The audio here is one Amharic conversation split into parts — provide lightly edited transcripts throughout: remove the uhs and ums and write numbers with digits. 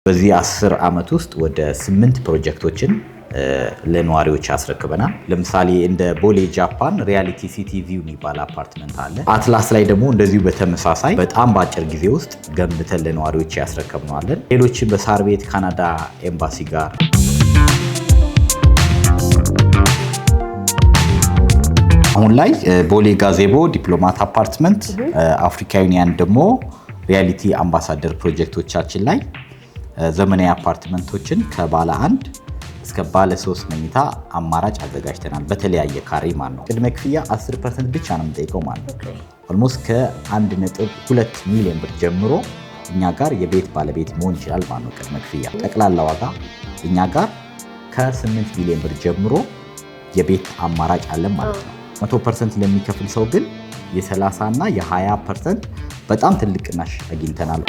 በዚህ 10 ዓመት ውስጥ ወደ ስምንት ፕሮጀክቶችን ለነዋሪዎች አስረክበናል። ለምሳሌ እንደ ቦሌ ጃፓን Reality City View የሚባል አፓርትመንት አለ። አትላስ ላይ ደግሞ እንደዚሁ በተመሳሳይ በጣም በአጭር ጊዜ ውስጥ ገንብተን ለነዋሪዎች ያስረከብነው አለን። ሌሎችም በሳር ቤት ካናዳ ኤምባሲ ጋር። አሁን ላይ ቦሌ ጋዜቦ ዲፕሎማት አፓርትመንት፣ አፍሪካ ዩኒየን ደግሞ Reality አምባሳደር ፕሮጀክቶቻችን ላይ ዘመናዊ አፓርትመንቶችን ከባለ አንድ እስከ ባለ ሶስት መኝታ አማራጭ አዘጋጅተናል። በተለያየ ካሬ ማለት ነው። ቅድመ ክፍያ 10% ብቻ ነው የምንጠይቀው ማለት ነው። Almost ከ1.2 ሚሊዮን ብር ጀምሮ እኛ ጋር የቤት ባለቤት መሆን ይችላል ማለት ነው። ቅድመ ክፍያ ጠቅላላ ዋጋ እኛ ጋር ከ8 ሚሊዮን ብር ጀምሮ የቤት አማራጭ አለን ማለት ነው። 100% ለሚከፍል ሰው ግን የ30 እና የ20% በጣም ትልቅ ቅናሽ አግኝተናል።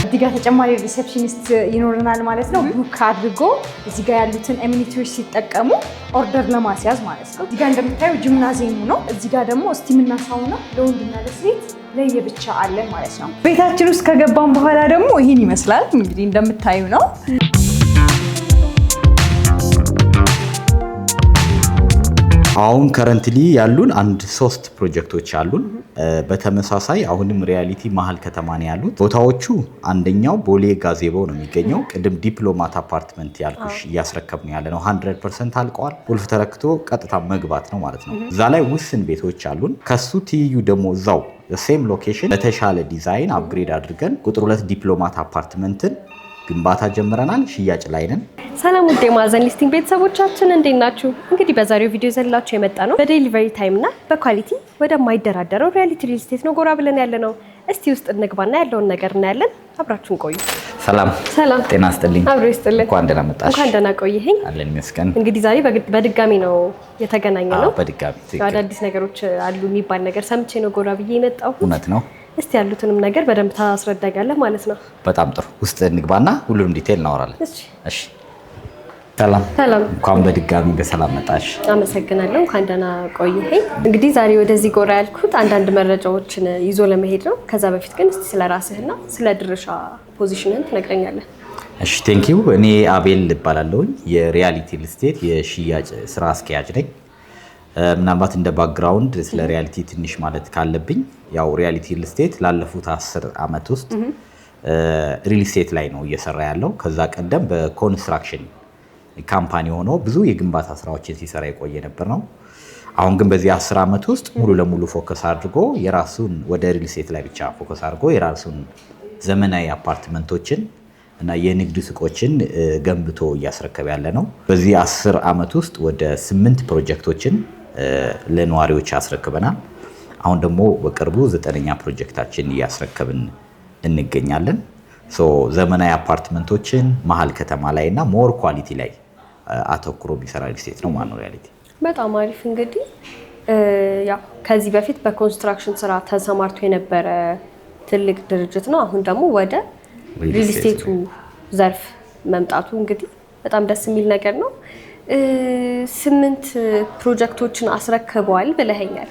እዚህ ጋር ተጨማሪ receptionist ይኖረናል ማለት ነው። Book አድርጎ እዚህ ጋር ያሉትን amenity ዎች ሲጠቀሙ order ለማስያዝ ማለት ነው። እዚህ ጋር እንደምታየው ጂምናዚየሙ ነው። እዚህ ጋር ደግሞ steam ና ሳውና ለወንድና ለሴት ለየብቻ አለን ማለት ነው። ቤታችን ውስጥ ከገባን በኋላ ደግሞ ይህን ይመስላል። እንግዲህ እንደምታዩ ነው። አሁን currently ያሉን አንድ ሶስት ፕሮጀክቶች አሉን። በተመሳሳይ አሁንም Reality መሀል ከተማ ነው ያሉት ቦታዎቹ። አንደኛው ቦሌ ጋዜቦ ነው የሚገኘው። ቅድም ዲፕሎማት አፓርትመንት ያልኩሽ እያስረከብን ያለ ነው። 100% አልቀዋል። ቁልፍ ተረክቶ ቀጥታ መግባት ነው ማለት ነው። እዛ ላይ ውስን ቤቶች አሉን። ከሱ ትይዩ ደግሞ እዛው same location በተሻለ ዲዛይን upgrade አድርገን ቁጥር 2 ዲፕሎማት አፓርትመንትን ግንባታ ጀምረናል። ሽያጭ ላይ ነን። ሰላም ውድ የማዕዘን ሊስቲንግ ቤተሰቦቻችን፣ እንዴት ናችሁ? እንግዲህ በዛሬው ቪዲዮ ይዘንላችሁ የመጣነው በ delivery time እና በ quality ወደማይደራደረው Reality Real Estate ነው ጎራ ብለን ያለነው። እስቲ ውስጥ እንግባና ያለውን ነገር እናያለን። አብራችሁን ቆዩ። ሰላም። ሰላም። ጤና ይስጥልኝ። አብሮ ይስጥልን። እንኳን ደህና መጣሽ። እንኳን ደህና ቆየኸኝ። አለን ይመስገን። እንግዲህ ዛሬ በድጋሚ ነው የተገናኘነው። በድጋሚ ትክክል። አዳዲስ ነገሮች አሉ የሚባል ነገር ሰምቼ ነው ጎራ ብዬ የመጣሁት። እውነት ነው። እስቲ ያሉትንም ነገር በደንብ ታስረዳኛለህ ማለት ነው። በጣም ጥሩ። ውስጥ እንግባና ሁሉንም detail እናወራለን። እሺ። እሺ። ሰላም። ሰላም። እንኳን በድጋሚ በሰላም መጣሽ። አመሰግናለሁ። እንኳን ደህና ቆየኸኝ። እንግዲህ ዛሬ ወደዚህ ጎራ ያልኩት አንዳንድ መረጃዎችን ይዞ ለመሄድ ነው። ከዛ በፊት ግን እስቲ ስለ ራስህና ስለ ድርሻ position ህን ትነግረኛለህ። እሺ፣ thank you። እኔ አቤል እባላለሁኝ፣ የ Reality Real Estate የሽያጭ ስራ አስኪያጅ ነኝ። ምናልባት እንደ background ስለ Reality ትንሽ ማለት ካለብኝ፣ ያው Reality Real Estate ላለፉት 10 ዓመት ውስጥ real estate ላይ ነው እየሰራ ያለው። ከዛ ቀደም በ construction company ሆኖ ብዙ የግንባታ ስራዎችን ሲሰራ የቆየ ነበር ነው። አሁን ግን በዚህ 10 ዓመት ውስጥ ሙሉ ለሙሉ focus አድርጎ የራሱን ወደ real estate ላይ ብቻ focus አድርጎ የራሱን ዘመናዊ አፓርትመንቶችን እና የንግድ ሱቆችን ገንብቶ እያስረከበ ያለ ነው። በዚህ 10 ዓመት ውስጥ ወደ ስምንት ፕሮጀክቶችን ለነዋሪዎች አስረክበናል። አሁን ደግሞ በቅርቡ ዘጠነኛ ፕሮጀክታችን እያስረከብን እንገኛለን። So ዘመናዊ አፓርትመንቶችን መሀል ከተማ ላይ እና more quality ላይ አተኩሮ የሚሰራ real estate ነው ማለት ነው Reality። በጣም አሪፍ። እንግዲህ ያው ከዚህ በፊት በ construction ስራ ተሰማርቶ የነበረ ትልቅ ድርጅት ነው። አሁን ደግሞ ወደ real estate ኡ ዘርፍ መምጣቱ እንግዲህ በጣም ደስ የሚል ነገር ነው። ስምንት ፕሮጀክቶችን አስረክበዋል ብለኸኛል።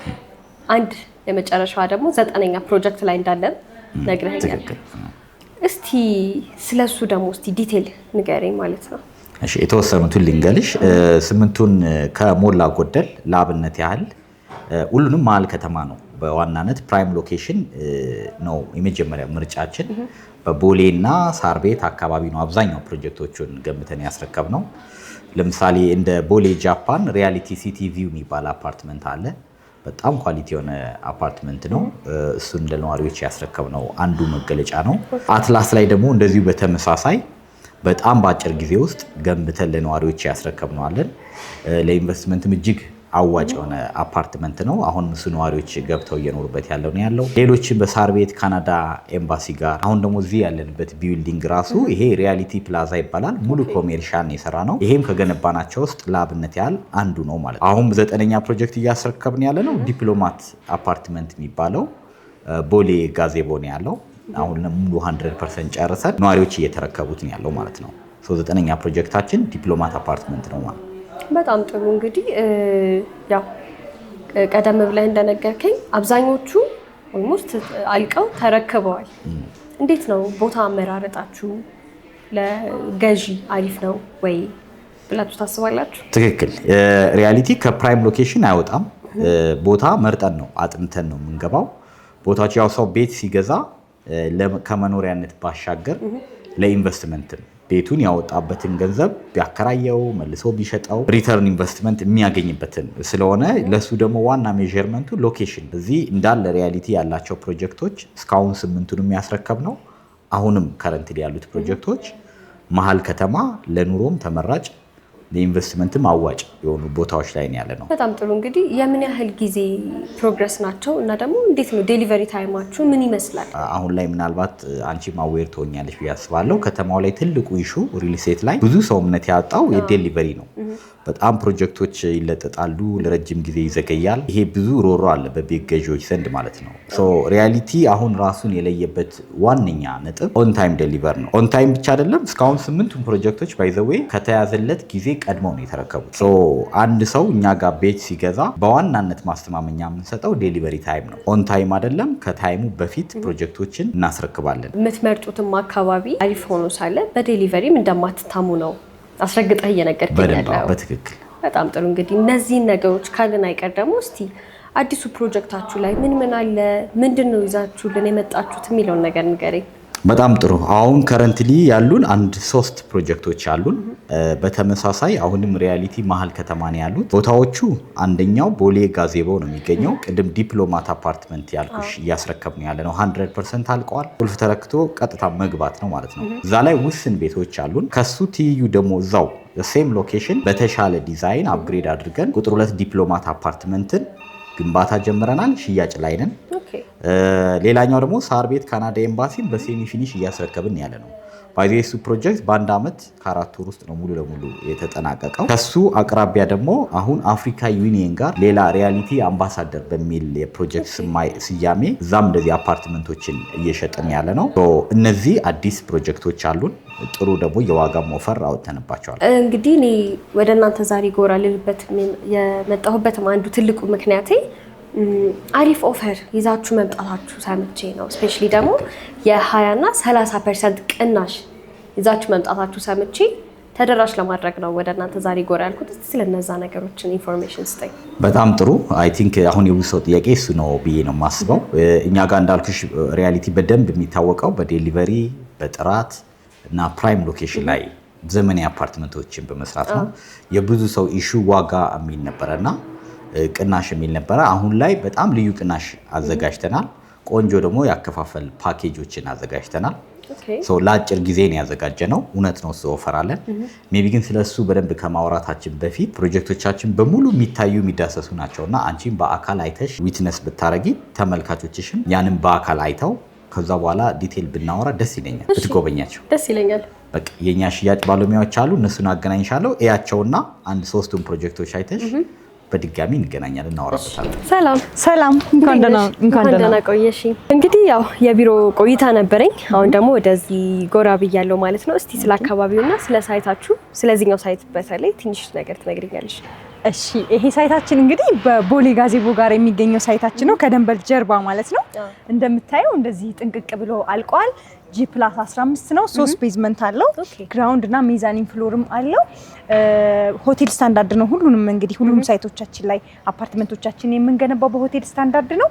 አንድ የመጨረሻዋ ደግሞ ዘጠነኛ ፕሮጀክት ላይ እንዳለን ነግረኸኛል። ትክክል። እስቲ ስለሱ ደግሞ እስቲ detail ንገረኝ ማለት ነው። እሺ፣ የተወሰኑትን ልንገርሽ። ስምንቱን ከሞላ ጎደል ለአብነት ያህል ሁሉንም መሀል ከተማ ነው። በዋናነት prime location ነው የመጀመሪያ ምርጫችን። በቦሌ እና ሳር ቤት አካባቢ ነው አብዛኛው ፕሮጀክቶቹን ገንብተን ያስረከብነው። ለምሳሌ እንደ ቦሌ ጃፓን Reality City View የሚባል አፓርትመንት አለ። በጣም quality የሆነ አፓርትመንት ነው። እሱን ለነዋሪዎች ያስረከብነው አንዱ መገለጫ ነው። አትላስ ላይ ደግሞ እንደዚሁ በተመሳሳይ በጣም በአጭር ጊዜ ውስጥ ገንብተን ለነዋሪዎች ያስረከብነው አለን። ለኢንቨስትመንትም እጅግ አዋጭ የሆነ አፓርትመንት ነው። አሁን እሱ ነዋሪዎች ገብተው እየኖሩበት ያለው ነው ያለው። ሌሎችም በሳር ቤት ካናዳ ኤምባሲ ጋር፣ አሁን ደግሞ እዚህ ያለንበት building ራሱ ይሄ Reality Plaza ይባላል። ሙሉ commercial የሰራነው። ይሄም ከገነባናቸው ውስጥ ለአብነት ያህል አንዱ ነው ማለት ነው። አሁን ዘጠነኛ ፕሮጀክት እያስረከብን ያለ ነው ዲፕሎማት አፓርትመንት የሚባለው ቦሌ ጋዜቦ ነው ያለው። አሁን ሙሉ 100% ጨርሰን ነዋሪዎች እየተረከቡት ነው ያለው ማለት ነው። ዘጠነኛ ፕሮጀክታችን ዲፕሎማት አፓርትመንት ነው ማለት ነው። በጣም ጥሩ። እንግዲህ ያው ቀደም ብለህ እንደነገርከኝ አብዛኞቹ Almost አልቀው ተረክበዋል። እንዴት ነው ቦታ አመራረጣችሁ? ለገዢ አሪፍ ነው ወይ ብላችሁ ታስባላችሁ? ትክክል። ሪያሊቲ ከ prime location አይወጣም። ቦታ መርጠን ነው፣ አጥንተን ነው የምንገባው። ቦታዎች ያው ሰው ቤት ሲገዛ ከመኖሪያነት ባሻገር ለኢንቨስትመንት ነው። ቤቱን ያወጣበትን ገንዘብ ቢያከራየው፣ መልሶ ቢሸጠው return investment የሚያገኝበትን ስለሆነ ለሱ ደግሞ ዋና measurement ኡ location። እዚህ እንዳለ ሪያሊቲ ያላቸው ፕሮጀክቶች እስካሁን ስምንቱን የሚያስረከብ ነው። አሁንም currently ያሉት ፕሮጀክቶች መሀል ከተማ፣ ለኑሮም ተመራጭ፣ ለኢንቨስትመንትም አዋጭ የሆኑ ቦታዎች ላይ ነው ያለ ነው። በጣም ጥሩ። እንግዲህ የምን ያህል ጊዜ progress ናቸው እና ደግሞ እንዴት ነው delivery time ኣችሁ ምን ይመስላል? አሁን ላይ ምናልባት አንቺም aware ትሆኛለሽ ብዬ አስባለሁ። ከተማው ላይ ትልቁ issue real estate ላይ ብዙ ሰው እምነት ያጣው የ delivery ነው። በጣም ፕሮጀክቶች ይለጠጣሉ፣ ለረጅም ጊዜ ይዘገያል። ይሄ ብዙ ሮሮ አለ በቤት ገዢዎች ዘንድ ማለት ነው። So ሪያሊቲ አሁን ራሱን የለየበት ዋነኛ ነጥብ on time deliver ነው። On time ብቻ አይደለም፣ እስካሁን ስምንቱን ፕሮጀክቶች by the way ከተያዘለት ጊዜ ቀድመው ነው የተረከቡት። So አንድ ሰው እኛ ጋር ቤት ሲገዛ በዋናነት ማስተማመኛ የምንሰጠው delivery time ነው። On time አይደለም፣ ከ time ኡ በፊት ፕሮጀክቶችን እናስረክባለን። የምትመርጡትም አካባቢ አሪፍ ሆኖ ሳለ በ delivery ም እንደማትታሙ ነው አስረግጠህ እየነገርከኝ በደንብ ያለው። በትክክል። በጣም ጥሩ። እንግዲህ እነዚህን ነገሮች ካልን አይቀር ደግሞ እስቲ አዲሱ ፕሮጀክታችሁ ላይ ምን ምን አለ፣ ምንድን ነው ይዛችሁልን የመጣችሁት የሚለውን ነገር ንገረኝ። በጣም ጥሩ። አሁን currently ያሉን አንድ ሶስት ፕሮጀክቶች አሉን። በተመሳሳይ አሁንም ሪያሊቲ መሀል ከተማ ነው ያሉት ቦታዎቹ። አንደኛው ቦሌ ጋዜቦ ነው የሚገኘው። ቅድም ዲፕሎማት አፓርትመንት ያልኩሽ እያስረከብን ያለ ነው። 100% አልቀዋል። ቁልፍ ተረክቶ ቀጥታ መግባት ነው ማለት ነው። እዛ ላይ ውስን ቤቶች አሉን። ከሱ ትይዩ ደግሞ እዛው same location በተሻለ ዲዛይን upgrade አድርገን ቁጥር 2 ዲፕሎማት አፓርትመንትን ግንባታ ጀምረናል። ሽያጭ ላይ ነን። ሌላኛው ደግሞ ሳር ቤት ካናዳ ኤምባሲን በ semi finish እያስረከብን ያለ ነው። By the way እሱ ፕሮጀክት በአንድ ዓመት ከ4 ወር ውስጥ ነው ሙሉ ለሙሉ የተጠናቀቀው። ከሱ አቅራቢያ ደግሞ አሁን አፍሪካ ዩኒየን ጋር ሌላ ሪያሊቲ አምባሳደር በሚል የፕሮጀክት ስያሜ እዛም እንደዚህ አፓርትመንቶችን እየሸጥን ያለ ነው። እነዚህ አዲስ ፕሮጀክቶች አሉን። ጥሩ ደግሞ የዋጋም offer አውጥተንባቸዋል። እንግዲህ እኔ ወደ እናንተ ዛሬ ጎራ ልልበት የመጣሁበትም አንዱ ትልቁ ምክንያቴ አሪፍ offer ይዛችሁ መምጣታችሁ ሰምቼ ነው። Especially ደግሞ የ20 እና 30% ቅናሽ ይዛችሁ መምጣታችሁ ሰምቼ ተደራሽ ለማድረግ ነው ወደ እናንተ ዛሬ ጎራ ያልኩት። እስቲ ስለነዛ ነገሮችን information ስጠኝ። በጣም ጥሩ። I think አሁን የብዙ ሰው ጥያቄ እሱ ነው ብዬ ነው የማስበው። እኛ ጋር እንዳልኩሽ ሪያሊቲ በደንብ የሚታወቀው በ delivery፣ በጥራት እና prime location ላይ ዘመናዊ አፓርትመንቶችን በመስራት ነው። የብዙ ሰው issue ዋጋ የሚል ነበረ እና ቅናሽ የሚል ነበረ። አሁን ላይ በጣም ልዩ ቅናሽ አዘጋጅተናል። ቆንጆ ደግሞ ያከፋፈል ፓኬጆችን አዘጋጅተናል። ለአጭር ጊዜ ነው ያዘጋጀነው። እውነት ነው፣ እሱ offer አለን። Maybe ግን ስለ እሱ በደንብ ከማውራታችን በፊት ፕሮጀክቶቻችን በሙሉ የሚታዩ፣ የሚዳሰሱ ናቸው እና አንቺም በአካል አይተሽ witness ብታረጊ፣ ተመልካቾችሽም ያንን በአካል አይተው ከዛ በኋላ detail ብናወራ ደስ ይለኛል፣ ብትጎበኛቸው። ደስ ይለኛል። በቃ የእኛ ሽያጭ ባለሙያዎች አሉ፣ እነሱን አገናኝሻለሁ። እያቸውና አንድ ሶስቱን ፕሮጀክቶች አይተሽ በድጋሚ እንገናኛለን፣ እናወራበታለን። ሰላም። ሰላም፣ እንኳን ደህና እንኳን ደህና ቆየሽ። እንግዲህ ያው የቢሮ ቆይታ ነበረኝ። አሁን ደግሞ ወደዚህ ጎራ ብያለሁ ማለት ነው። እስቲ ስለ አካባቢውና ስለ site ኣችሁ፣ ስለዚህኛው site በተለይ ትንሽ ነገር ትነግሪኛለሽ? እሺ፣ ይሄ site ኣችን እንግዲህ በቦሌ ጋዜቦ ጋር የሚገኘው site ኣችን ነው፣ ከደንበል ጀርባ ማለት ነው። እንደምታየው እንደዚህ ጥንቅቅ ብሎ አልቋል። G+15 ነው። ሶስት basement አለው። Ground እና mezzanine floor ም አለው። Hotel standard ነው። ሁሉንም እንግዲህ ሁሉም site ኦቻችን ላይ አፓርትመንቶቻችን የምንገነባው በ hotel standard ነው።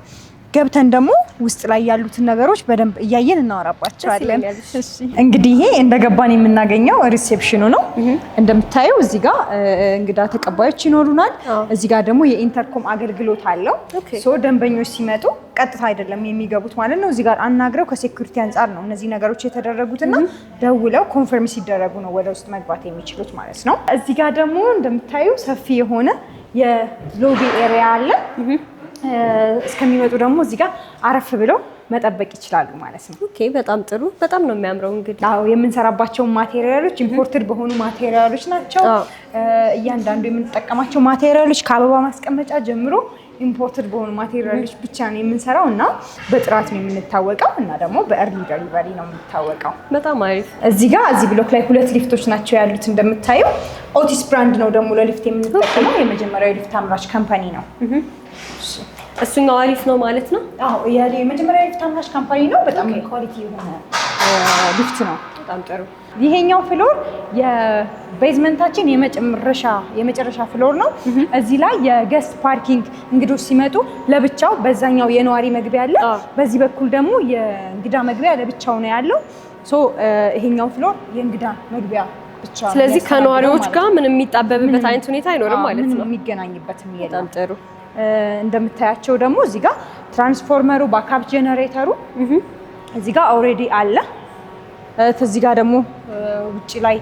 ገብተን ደግሞ ውስጥ ላይ ያሉትን ነገሮች በደንብ እያየን እናወራባቸዋለን። ደስ። እሺ፣ እንግዲህ ይሄ እንደገባን የምናገኘው reception ኑ ነው። እንደምታየው እዚህ ጋር እንግዳ ተቀባዮች ይኖሩናል። እዚህ ጋር ደግሞ የ intercom አገልግሎት አለው። So ደንበኞች ሲመጡ ቀጥታ አይደለም የሚገቡት ማለት ነው። እዚህ ጋር አናግረው፣ ከ security አንጻር ነው እነዚህ ነገሮች የተደረጉትና ደውለው confirm ሲደረጉ ነው ወደ ውስጥ መግባት የሚችሉት ማለት ነው። እዚህ ጋር ደግሞ እንደምታዩ ሰፊ የሆነ የ lobby area አለ። እስከሚመጡ ደግሞ እዚህ ጋር አረፍ ብለው መጠበቅ ይችላሉ ማለት ነው። Okay፣ በጣም ጥሩ። በጣም ነው የሚያምረው እንግዲህ። አዎ፣ የምንሰራባቸው material ኦች imported በሆኑ material ኦች ናቸው። እያንዳንዱ የምንጠቀማቸው material ኦች ከአበባ ማስቀመጫ ጀምሮ imported በሆኑ material ኦች ብቻ ነው የምንሰራው እና በጥራት ነው የምንታወቀው እና ደግሞ በ early delivery ነው የምንታወቀው። በጣም አሪፍ። እዚህ ጋር እዚህ block ላይ ሁለት ሊፍቶች ናቸው ያሉት እንደምታየው። ኦቲስ brand ነው ደግሞ ለሊፍት የምንጠቀመው፣ የመጀመሪያው የሊፍት አምራች company ነው። እሺ። እሱኛው አሪፍ ነው ማለት ነው። አዎ፣ የመጀመሪያ ሊፍት አምራች company ነው። በጣም quality የሆነ ሊፍት ነው። በጣም ጥሩ። ይሄኛው floor የ basement ኣችን የመጨረሻ floor ነው። እዚህ ላይ የ guest parking፣ እንግዶች ሲመጡ ለብቻው፣ በዛኛው የነዋሪ መግቢያ አለ። በዚህ በኩል ደግሞ የእንግዳ መግቢያ ለብቻው ነው ያለው። So ይሄኛው floor የእንግዳ መግቢያ ብቻ ነው ስለዚህ የሚያስተናግደው ከነዋሪዎች ማለት ጋር ነው። ምንም የሚጣበብበት አይነት ሁኔታ አይኖርም ማለት ምንም ነው። የሚገናኝበትም የለም። በጣም ጥሩ። እንደምታያቸው ደግሞ እዚህ ጋር ትራንስፎርመሩ፣ backup generator ኡ እዚህ ጋር already አለ። እዚህ ጋር ደግሞ ውጭ ላይ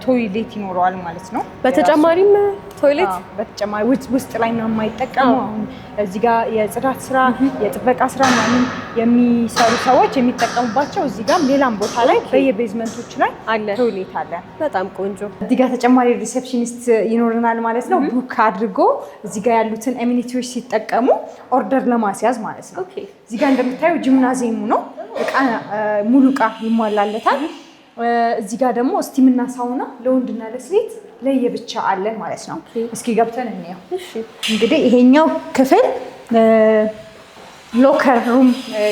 toilet ይኖረዋል ማለት ነው። በተጨማሪም toilet? አዎ፣ በተጨማሪ ውስጥ ላይ ምናምን የማይጠቀሙ፣ አሁን እዚህ ጋር የጽዳት ስራ፣ የጥበቃ ስራ ምናምን የሚሰሩ ሰዎች የሚጠቀሙባቸው፣ እዚህ ጋርም ሌላም ቦታ ላይ በየ basement ኦች ላይ አለ። toilet አለ። በጣም ቆንጆ። እዚህ ጋር ተጨማሪ receptionist ይኖረናል ማለት ነው። Book አድርጎ እዚህ ጋር ያሉትን amenity ዎች ሲጠቀሙ order ለማስያዝ ማለት ነው። እዚህ ጋር እንደምታየው ጂምናዚየሙ ነው። እቃ ሙሉ እቃ ይሟላለታል። እዚህ ጋር ደግሞ steam ና sauna ለወንድና ለሴት ለየብቻ አለን ማለት ነው። እስኪ ገብተን እንየው። እሺ። እንግዲህ ይሄኛው ክፍል locker room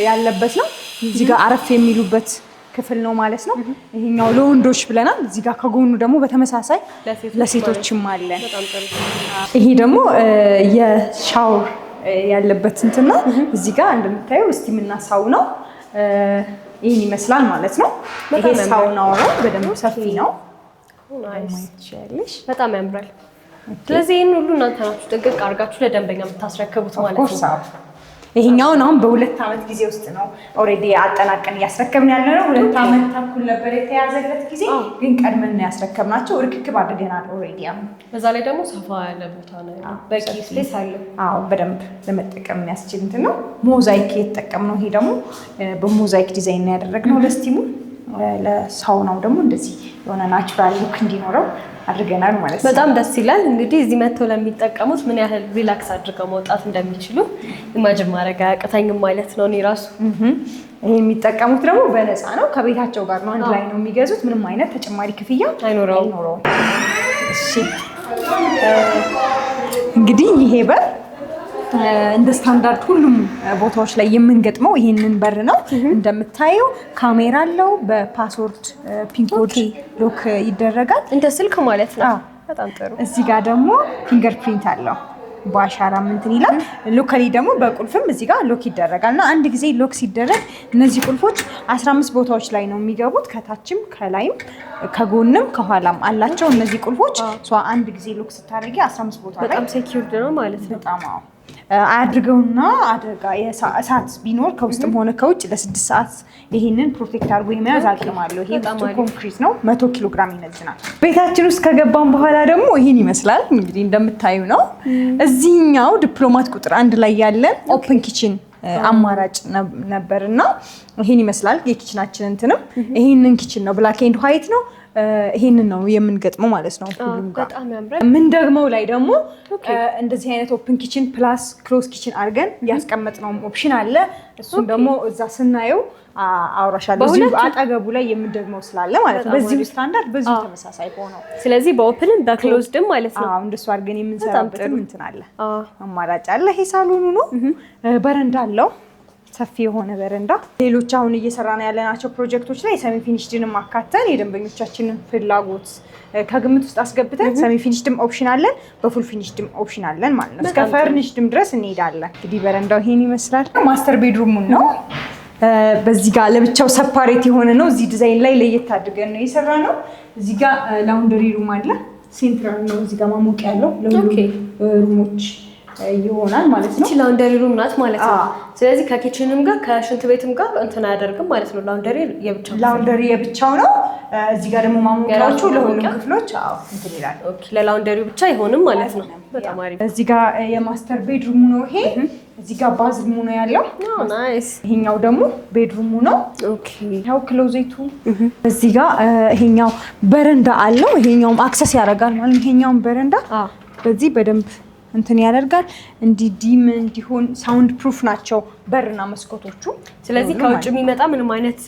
ያለበት ነው። እዚህ ጋር አረፍ የሚሉበት ክፍል ነው ማለት ነው። ይሄኛው ለወንዶች ብለናል። እዚህ ጋር ከጎኑ ደግሞ በተመሳሳይ ለሴቶች። ለሴቶችም አለን። በጣም ጥሩ። ይሄ ደግሞ የሻወር ያለበት እንትን ነው። እዚህ ጋር እንደምታየው steam እና ሳውናው ይህን ይመስላል ማለት ነው። ይሄ በጣም ያምራል። ሳውናው ነው፣ በደንብ ሰፊ ነው። Nice። ማየት ትችያለሽ። በጣም ያምራል። ስለዚህ ይህን ሁሉ እናንተ ናችሁ ጥንቅቅ አድርጋችሁ ለደንበኛ የምታስረክቡት ማለት Of course። ነው። ይሄኛውን አሁን በ2 ዓመት ጊዜ ውስጥ ነው already አጠናቀን እያስረከብን ያለ ነው። 2 ዓመት ተኩል ነበር የተያዘለት ጊዜ፣ ግን ቀድመን ነው ያስረከብናቸው። ርክክብ አድርገናል already አሁን። በዛ ላይ ደግሞ ሰፋ ያለ ቦታ ነው ያለው። በቂ space አለው። አዎ፣ በደንብ ለመጠቀም የሚያስችል እንትን ነው። ሞዛይክ የተጠቀምነው፣ ይሄ ደግሞ በ mosaic design ነው ያደረግነው ለ steam ኡ፣ ለሳውናው ደግሞ እንደዚህ የሆነ natural look እንዲኖረው አድርገናል ማለት ነው። በጣም ደስ ይላል። እንግዲህ እዚህ መጥተው ለሚጠቀሙት ምን ያህል relax አድርገው መውጣት እንደሚችሉ imagine ማድረግ አያቅተኝም ማለት ነው እኔ ራሱ። ይሄ የሚጠቀሙት ደግሞ በነፃ ነው። ከቤታቸው ጋር ነው፣ አንድ ላይ ነው የሚገዙት። ምንም አይነት ተጨማሪ ክፍያ አይኖረውም። አይኖረውም። እሺ፣ እንግዲህ ይሄ በር እንደ ስታንዳርድ ሁሉም ቦታዎች ላይ የምንገጥመው ይሄንን በር ነው። እንደምታየው ካሜራ አለው። በ password pin code lock ይደረጋል። እንደ ስልክ ማለት ነው። አዎ። በጣም ጥሩ። እዚህ ጋር ደግሞ fingerprint አለው። በአሻራ እንትን ይላል። Locally ደግሞ በቁልፍም እዚህ ጋር lock ይደረጋል እና አንድ ጊዜ lock ሲደረግ እነዚህ ቁልፎች 15 ቦታዎች ላይ ነው የሚገቡት። ከታችም፣ ከላይም፣ ከጎንም ከኋላም አላቸው እነዚህ ቁልፎች። So አንድ ጊዜ lock ስታደርጊ 15 ቦታ ላይ በጣም secured ነው ማለት ነው። በጣም፣ አዎ። አያድርገውና አደጋ እሳት ቢኖር ከውስጥም ሆነ ከውጭ ለ6 ሰዓት ይሄንን protect አድርጎ የመያዝ አቅም አለው። ይሄ በጣም ውስጡ አሪፍ። ኮንክሪት ነው፣ 100 ኪሎ ግራም ይመዝናል። ቤታችን ውስጥ ከገባን በኋላ ደግሞ ይህን ይመስላል። እንግዲህ እንደምታዩ ነው። እዚህኛው ዲፕሎማት ቁጥር 1 ላይ ያለን open kitchen አማራጭ ነበር እና ይሄን ይመስላል የ kitchen ኣችን እንትንም። ይሄንን kitchen ነው፣ black and white ነው። ይሄንን ነው የምንገጥመው ማለት ነው ሁሉም ጋር። በጣም ያምራል። ምን ደግመው ላይ ደግሞ እንደዚህ አይነት open kitchen plus close kitchen አድርገን ያስቀመጥነው option አለ። እሱን ደግሞ እዛ ስናየው አውራሻለሁ። እዚሁ በሁለቱም? አጠገቡ ላይ የምንደግመው ስላለ ማለት ነው። በጣም በዚሁ አሪፍ። ስታንዳርድ፣ በዚሁ ተመሳሳይ ሆነው። ስለዚህ በ open ም በ closed ም ማለት ነው። አዎ፣ እንደሱ አድርገን የምንሰራበትም ጥሩ። እንትን አለ፣ አማራጭ አለ። ይሄ ሳሎኑ ነው። በረንዳ አለው፣ ሰፊ የሆነ በረንዳ። ሌሎች አሁን እየሰራን ያለናቸው ፕሮጀክቶች ላይ semi finished ንም አካተን የደንበኞቻችንን ፍላጎት ከግምት ውስጥ አስገብተን semi finished ም option አለን፣ በ full finished ም option አለን ማለት ነው። እስከ በጣም ጥሩ። furnished ም ድረስ እንሄዳለን። እንግዲህ በረንዳው ይሄን ይመስላል። Master bedroom ኡን ነው። በዚህ ጋር ለብቻው separate የሆነ ነው። እዚህ ዲዛይን ላይ ለየት አድርገን ነው የሰራነው። እዚህ ጋር laundry room አለ። Central ነው። እዚህ ጋር ማሞቂያ ያለው ለሁሉም room ኦች ይሆናል ማለት ነው። እቺ laundry room ናት ማለት ነው። አዎ። ስለዚህ ከ kitchen ም ጋር ከሽንት ቤትም ጋር እንትን አያደርግም ማለት ነው። Laundry የብቻው። Laundry የብቻው ነው። እዚህ ጋር ደግሞ ማሞቂያዎቹ የራሱ ለሁሉም ማሞቂያ? ክፍሎች፣ አዎ፣ እንትን ይላል። Okay፣ ለ laundry ው ብቻ አይሆንም ማለት ነው። በጣም አሪፍ። እዚህ ጋር የ master bedroom ኡ ነው ይሄ። እዚህ ጋር bathroom ኡ ነው ያለው። Nice። ይሄኛው ደግሞ bedroom ኡ ነው። ያው closet ኡ እዚህ ጋር፣ ይሄኛው በረንዳ አለው። ይሄኛውም access ያደርጋል ማለት ነው። ይሄኛውን በረንዳ በዚህ በደንብ እንትን ያደርጋል። እንዲህ dim እንዲሆን sound proof ናቸው በርና መስኮቶቹ። ስለዚህ ሁሉም ከውጭ ማለት ነው። የሚመጣ ምንም አይነት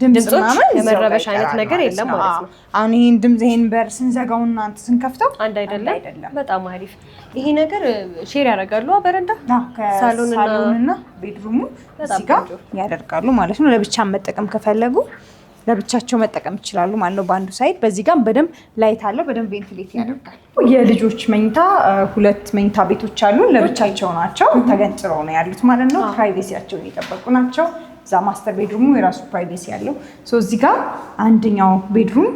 ድምፅ ድምጾች ምናምን እዛው ጋር የመረበሽ አይነት ይቀራል ነገር ማለት የለም ነው። ማለት አዎ። ነው። አሁን ይሄን ድምፅ ይሄን በር ስንዘጋውና እንትን ስንከፍተው አንድ አይደለም። አይደለም። በጣም አሪፍ። ይሄ ነገር share ያደርጋሉ በረንዳ ሳሎንና ሳሎንና bedroom ኡ በጣም እዚህ ጋር ቆንጆ። ያደርጋሉ ማለት ነው። ለብቻ መጠቀም ከፈለጉ ለብቻቸው መጠቀም ይችላሉ ማለት ነው። በአንዱ side በዚህ ጋር በደንብ light አለው፣ በደንብ ventilate ያደርጋል። የልጆች መኝታ ሁለት መኝታ ቤቶች አሉ። ለብቻቸው ናቸው፣ ተገንጥለው ነው ያሉት ማለት ነው። Privacy ያቸውን የጠበቁ ናቸው። እዛ master bedroom ኡ የራሱ privacy ያለው፣ so እዚህ ጋር አንደኛው bedroom